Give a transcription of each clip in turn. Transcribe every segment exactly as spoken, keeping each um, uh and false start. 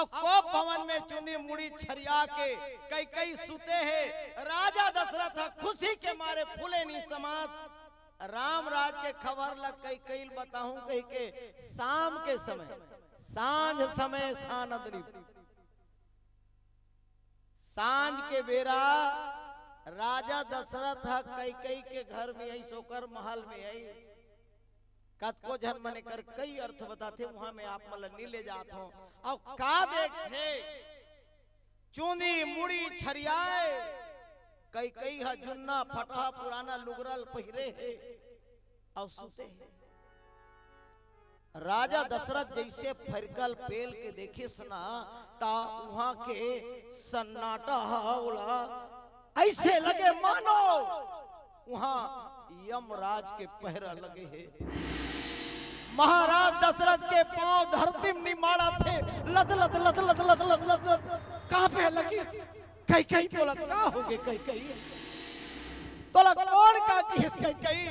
अब कोप भवन में चुंदी मुड़ी छरिया के कैकई सुते हे। राजा दशरथ ह खुशी के मारे फूले नी समात। राम राज के खबर ल कैकई ल बताहूं कहिके शाम के समय, सांझ समय सानंद नी, सांझ के बेरा राजा दशरथ ह कैकई के घर में आइस, ओकर महल में आइस। कतको झन मन एकर कई अर्थ बताथे, उहां मैं आप मन ल नी ले जात हों। अउ का देखथे, चुंदी मुड़ी छरियाए, कैकई ह जुन्ना फटहा पुराना लुगरा ल पहिरे हे अउ सुते हे। राजा दशरथ जइसे फरका ल पेल के देखिस ना, त उहां के सन्नाटा ह ओला अइसे लगे मानो उहां यमराज के पहरा लगे हे। महाराज दशरथ के पांव धरती म निमाड़त हे, लद लद लद लद लद लद लद लद कांपे लगिस। कैकई, तोला का होगे कैकई? तोला कोन का किहिस कैकई?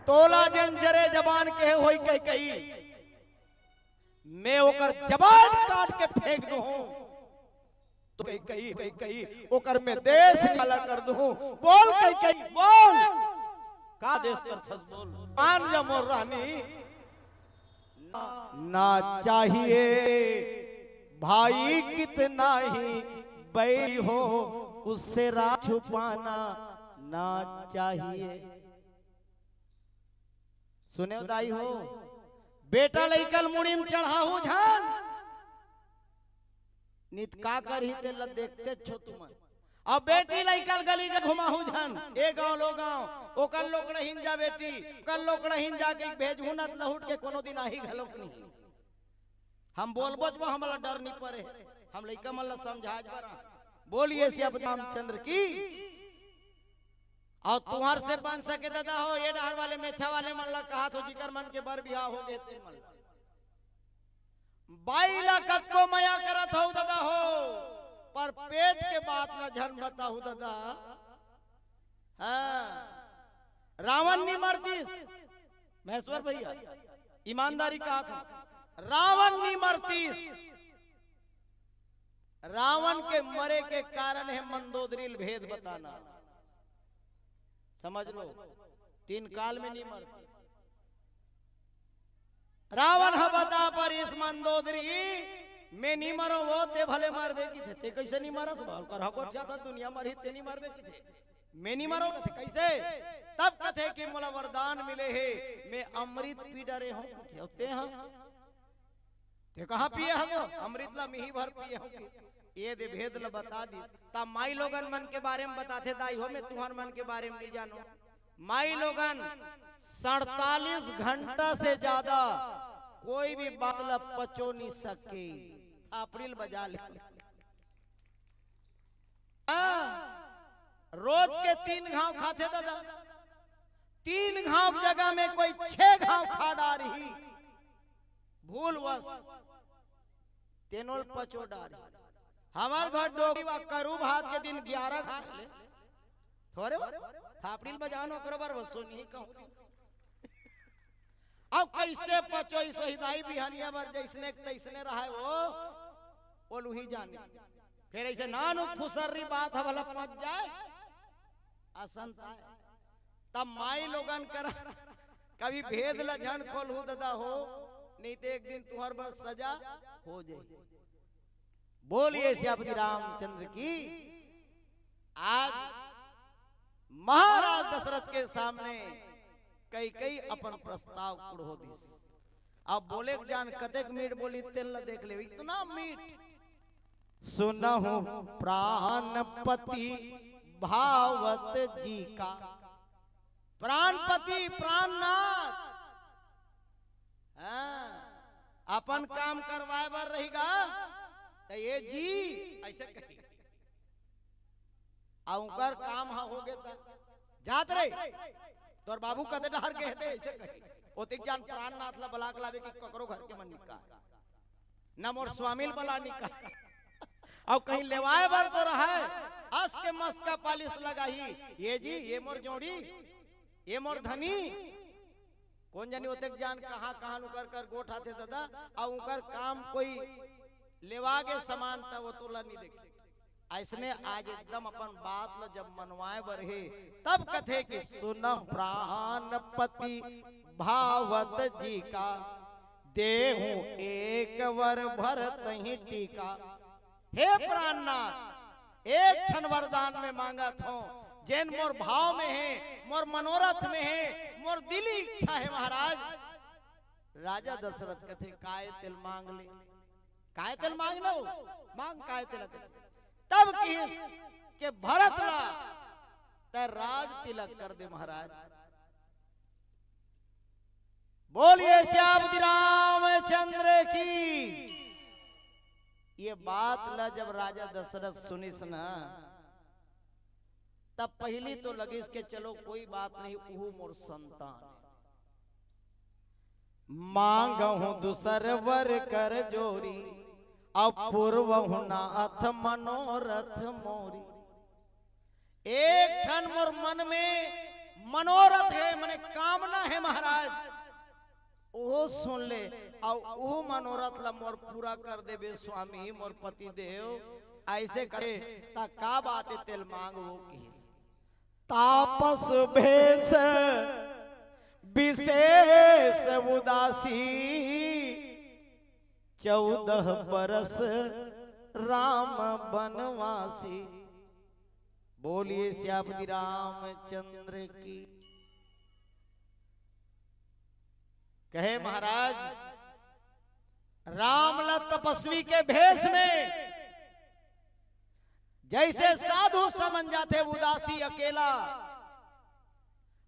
तोला जेन जरे जबान केहे होही कैकई, मैं ओकर जबान काट के फेंक दूहूं। त कैकई, कैकई, ओकर मैं देश निकाला कर दूहूं। बोल कैकई, बोल। का देश करथस बोल। मान जा मोर रानी। ना चाहिए भाई कितना ही बैरी हो, उससे राज छुपाना ना चाहिए। सुनेव दाई हो, बेटा लइका ल मुड़ी म चढ़ाहू झन, नित का करही तेला देखतेच हो तुमन। अब बेटी लइका ल गली के घुमाहू झन, ए गांव ल ओ गांव, ओकर लोकड़हिन जा बेटी, ओकर लोकड़हिन जाके भेजहू न त लहुट के कोनो दिन आही घलोक नहीं। हम बोलबो त वो हमला डर नी परे, हम लइका मन ला समझाए बर। बोलिए सियापति रामचंद्र की। अउ तुंहर से बन सके ददा हो, ए डहर वाले मेछा वाले मन ला कहत हों, जिकर मन के बर बिहाव होगे तेन मन ला। बाई ला कतको मया करत हव ददा हो, पर पेट के बात ला झन बताहू ददा। हां, रावण नी मरतिस, महेश्वर भैया, ईमानदारी कहत हंव, रावण नी मरतिस। रावण के मरे के कारण हे मंदोदरी ल भेद बताना। समझ लो, तीन काल में नी मरतिस। रावण ह बता परिस मंदोदरी, मैं नी मरों, वो ते भले मरबे किथे, ते कइसे नी मरस बा? ओकर ह गोठ जाता दुनिया मरही, ते नी मरबे किथे, मैं नी मरों कथे, कइसे? तब कथे कि मोला वरदान मिले हे, मैं अमृत पी डरे हंव कथे, अउ ते ह, ते कहां पिए हस? अमृत ला मिही भर पिए हंव कि। ए दे भेद ला बता दिस। त माई लोगन मन के बारे म बताथे, दाई हो, मैं तुंहर मन के बारे म नी जानों। माई लोगन सड़तालीस घंटा से जादा कोई भी बात ला पचो नी सके, थापड़ी ल बजा ले। हां, रोज के तीन घांव खाथे ददा, तीन घांव के जगह में कोई छह घांव खा डारही, भूलवश तेनो ल पचो डारही। हमर घर डोकरी वा करू भात के दिन ग्यारह खा ले। थोरे बा, थापड़ी ल बजान ओकरो बर वो सुनही कहूं दिन। अउ कइसे पचोइस होही दाई, बिहनिया बर जइसने के तइसने रहय वो, वो लुही जाने। फेर अइसे नानू फुसर्री बात ह भला पच जाय, असन ताय। तब माई लोगन करा कभी भेद ल झन खोलहू ददा हो, नहीं त एक दिन तुंहर बर सजा हो जाही। बोलिए सियापति रामचंद्र की। आज महाराज दशरथ के सामने कैकई अपन प्रस्ताव कुढ़ो दिस। अब बोले के जान कतेक मीठ बोली, तेन ला देख ले, इतना मीठ। सुनहु प्राणपति भावत जी का। प्राणपति, प्राणनाथ। हां, अपन काम करवाए बर रहिगा, त ए जी, अइसे कही। अउ ओकर काम ह होगे त जात रे, तोर बाबू कते डहर गे हे ते, अइसे कही। ओतिक जान प्राणनाथ ला बला के लाबे कि ककरो घर के मन निकाय, न मोर स्वामी ल बला निकाय। अउ कहीं लेवाए बर तो रहय, अस के मस का पालिश लगाही, ए जी, ए मोर जोड़ी, ए मोर धनी। कोन जनी ओतेक जान कहां कहां उकर कर गोठ आथे ददा, अउ उकर काम कोई लेवा गे समान, त वो तोला नहीं देखे। अइसने आज एकदम अपन बात ल जब मनवाए बर हे, तब कथे कि सुन प्राणपति भावत जी का, देहूं एक वर भरत ही टीका। हे प्राणनाथ, एक ठन वरदान में मांगत हों, जेन मोर भाव में हे, मोर मनोरथ में हे, मोर दिली इच्छा हे महाराज। राजा दशरथ कथे, "काय तेल मांग ले, काय तेल मांग लो, मांग काय तेल।" कथे, तब किहिस के भरत ला तै राज तिलक कर दे महाराज। बोलिए सियापति रामचंद्र की। ये बात ला जब राजा दशरथ सुनिस ना, तब पहली तो लगिस के चलो कोई बात नहीं, उहू मोर संतान हे। मांगहु दूसर वर कर जोरी, अब पूर्वहु नाथ मनोरथ मोरी। एक ठन मोर मन में मनोरथ हे, मने कामना हे महाराज, ओहो सुन ले, अउ ओहो मनोरथ ला मोर पूरा कर देबे स्वामी, मोर पति देव। अइसे करे, त का बात हे, तेल मांग वो किहिस। तापस भेष विशेष उदासी, चौदह बरस राम बनवासी। बोलिए सियापति रामचंद्र की। कहे महाराज, राम ला तपस्वी के भेष में जइसे साधु समझ जाथे उदासी अकेला,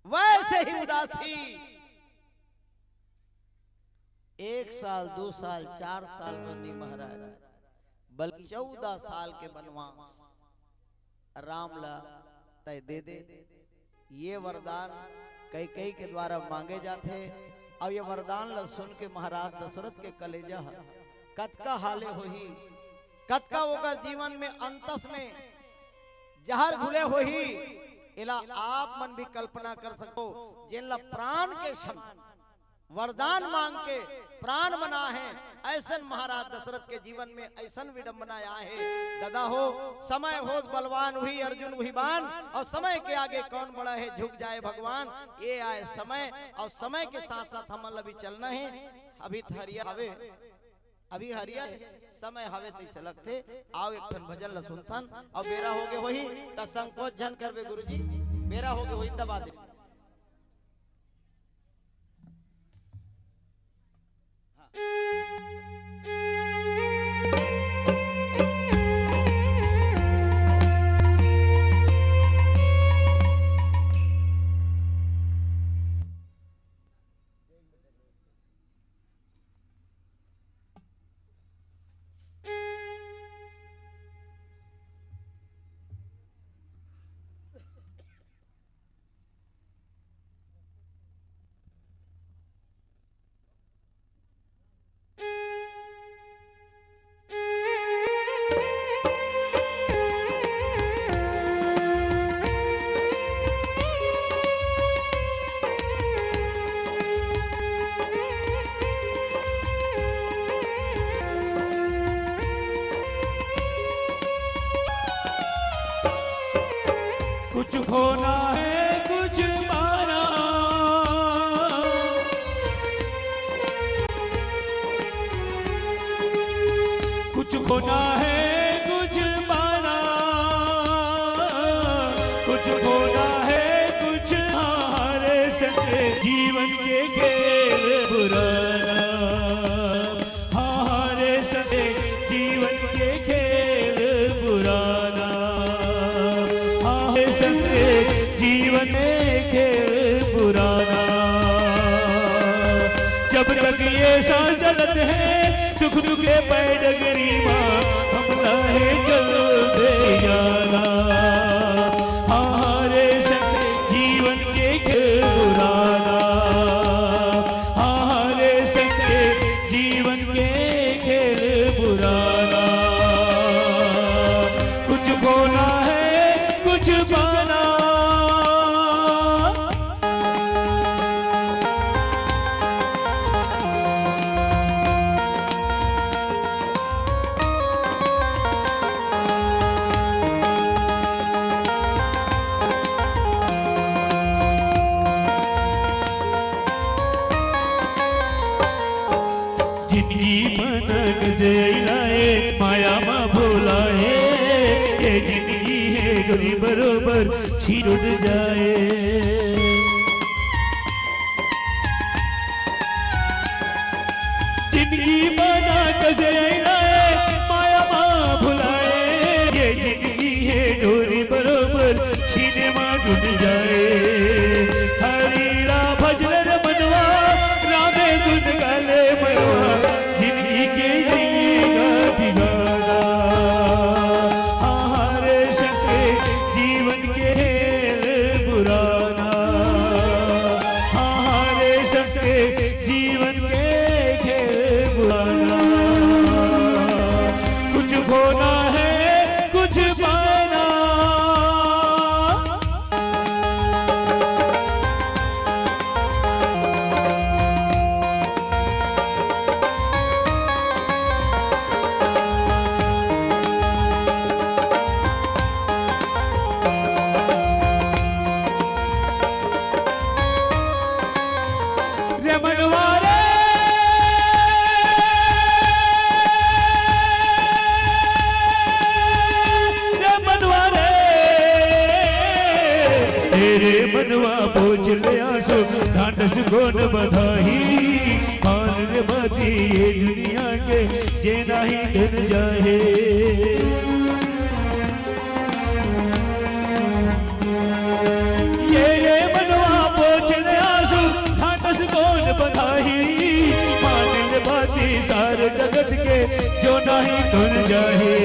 वइसे ही उदासी एक साल, दू साल, चार साल बर नहीं महाराज, बल्कि चौदह साल के बनवास राम ला तै दे दे। ये वरदान कैकेयी के द्वारा मांगे जाथे। अउ ये वरदान ला सुन के महाराज दशरथ के कलेजा ह कतका हाले होही, कतका ओकर जीवन में अंतस में जहर घुले होही, एला आप मन भी कल्पना कर सको। जेन ला प्राण के सम वरदान मांग के प्राण बना हे, अइसन महाराज दशरथ के जीवन में अइसन विडंबना आए हे। दादा हो, समय होत बलवान उही अर्जुन उही बान, अउ समय के आगे कौन बड़ा हे, झुक जाए भगवान। ये आए समय, अउ समय के साथ साथ हमन ला भी चलना हे। अभी त हरिया हवे, अभी हरिया हे, समय हवे तइसे लगथे। आओ एक ठन भजन ला सुनथन, अउ बेरा होगे होही त संकोच झन करबे गुरुजी, बेरा होगे होही दबा दे। कुछ खोना है, कुछ पाना, कुछ खोना है, कुछ पाना, कुछ खोना है, कुछ हारे संग जीवन के खेल पुराना। हारे संग जीवन के खेल पुराना, हारे संग जीवन के खेल पुराना। जब तक ये सांस चलत है, सुख दुख के पै डगरी मा, हम लहे चलते जाना। हारे संग जीवन के खेल पुराना, हारे संग जीवन के खेल पुराना। कुछ खोना है, कुछ पाना। कइसे अइला ए माया म भुलाए, ये जिंदगी हे डोरी बरोबर छीन जाए। जिंदगी बना कइसे अइला ए माया म भुलाए, ये जिंदगी हे डोरी बरोबर छीने म टूट जाए। हरि ला भज ले रे मनवा, रामे गुन गा ले मनवा, जिंदगी के जिएगा ठिकाना। हाँ, हरे संग जीवन के खेल पुराना। हाँ, हरे संग जीवन के खेल पुराना। कुछ खोना है, कुछ पाना। रे मनवा रे, रे मनवा रे, ए रे मनवा पोंछ ले आंसू, ढांढस कोन बंधाही, मान रे बाती ये दुनिया के जे नाही धन जाहे। ये रे मनवा पोंछ ले आंसू, ढांढस कोन बंधाही, मान ले बाती सारे जगत के जो नाही धन जाहे।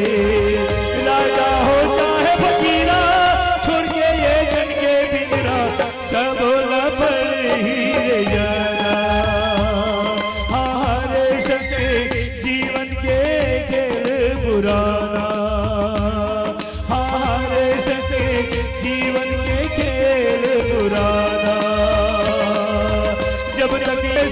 राजा हो चाहे फकीरा, छोड़ के ये जन के पिंजरा, सब ला परही रे जाना। हाँ, हरे संग जीवन के खेल पुराना। हाँ, हरे संग जीवन के खेल पुराना। जब तक ये